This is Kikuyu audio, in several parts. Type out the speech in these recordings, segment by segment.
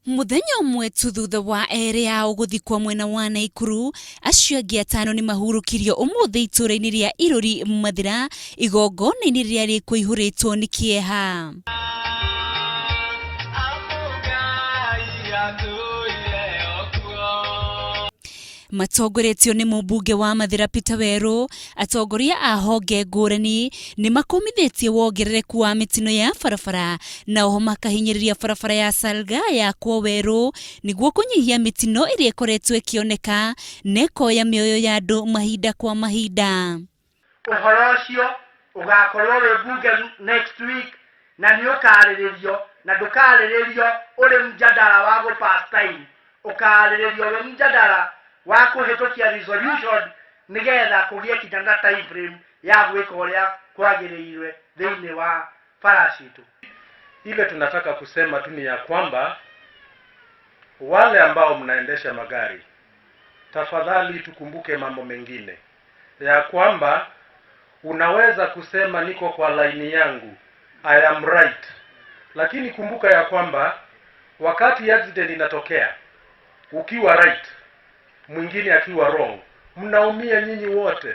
Mũthenya ũmwe tu thutha wa erĩ ao gũthikwo mwena wa Naikuru, acio angĩ atano nĩ mahurũkirio ũmũthĩ itũũra-inĩ rĩa Irũri Mathĩra igongona-inĩ rĩrĩa rĩkũihũrĩtwo nĩ kĩeha. Matongoretio nĩ mũmbunge wa Mathĩra Peter Werũ, atongoria a honge ngũrani nĩ makũmithĩtie wongerereku wa mĩtino ya barabara na oho makahinyĩrĩria barabara ya Salga yakwo werũ nĩguo kũnyihia mĩtino ĩrĩa ĩkoretwo ĩkĩoneka na ĩkoya mĩoyo ya andũ mahinda kwa mahinda. Ũhoro ũcio ũgakorwo wĩ mbunge next week na nĩ ũkarĩrĩrio na ndũkarĩrĩrio ũrĩ mjadala wa gũ pass time, ũkarĩrĩrio wĩ mjadala wa kũhĩtũkia resolution nĩgetha kũgĩe kinya na time frame ya gwĩka ũrĩa kwagĩrĩire thĩinĩ wa bara citũ. Ile tunataka kusema tu ni ya kwamba wale ambao mnaendesha magari, tafadhali tukumbuke mambo mengine ya kwamba unaweza kusema niko kwa laini yangu, I am right, lakini kumbuka ya kwamba wakati accident inatokea ukiwa right, mwingine akiwa wrong, mnaumia nyinyi wote.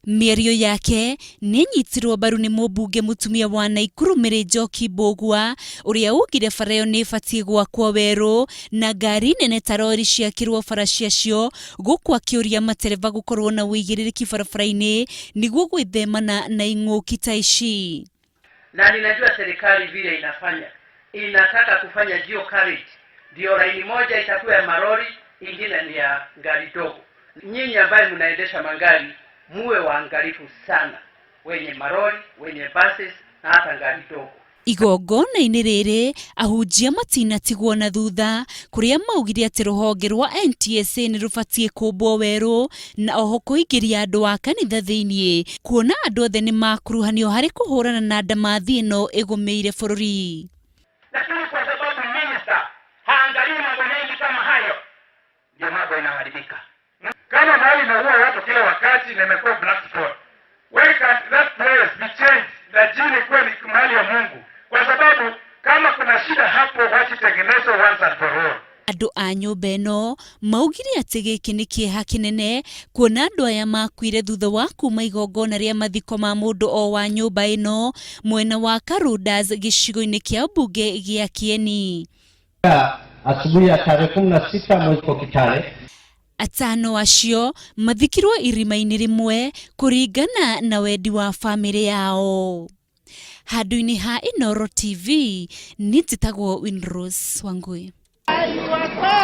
Mĩario yake nĩ ĩnyitirwo mbaru nĩ mũmbunge mũtumia wa Naikuru Mary Njoki Mbũgua ũrĩa augire bara ĩyo nĩ ĩbatiĩ gwakwo werũ na ngari nene ta rori ciakĩrwo bara ciacio gũkũ akĩũria matereba gũkorwo na ũigĩrĩrĩki barabara-inĩ nĩguo gwĩthemana na ing'ũki ta ici. Na ninajua serikali vile inafanya, inataka kufanya dual carriage, ndio laini moja itakuwa ya marori, ingine ni ya gari dogo. Nyinyi ambaye mnaendesha magari muwe waangalifu sana, wenye marori, wenye buses na hata gari dogo. Igongona-inĩ rĩrĩ ahunjia matinatigwo na thutha kũrĩa maugire atĩ rũhonge rwa NTSA nĩ rũbatiĩ kũmbwo werũ na oho kũingĩria andũ a kanitha thĩiniĩ kuona andũ othe nĩ makuruhanio harĩ kũhũrana na ndamathi ĩno ĩgũmĩire bũrũri. Lakini kwa sababu minister haangalii mambo mengi kama hayo, ndio mambo inaharibika. Kama mahali inaua watu kila wakati na imekuwa black spot, why can't that place be changed na jina ikuwe ni mahali ya Mungu? Kwa sababu kama kuna shida hapo, wachitengenezwe once and for all. Andũ a nyũmba ĩno maugire atĩ gĩkĩ nĩ kĩeha kĩnene kuona andũ aya makuire thutha wa kuma igongona rĩa mathiko ma mũndũ o wa nyũmba ĩno mwena wa Karundas gĩcigo-inĩ kĩa mbunge gĩa Kieni. Asubuhi ya tarehe 16 mwezi wa Kitale. Atano acio mathikirwo irima-inĩ rĩmwe kũringana na wendi wa bamĩrĩ yao. Handũ-inĩ ha Inooro TV, niĩ njĩtagwo Winrose Wangui. Wakwa.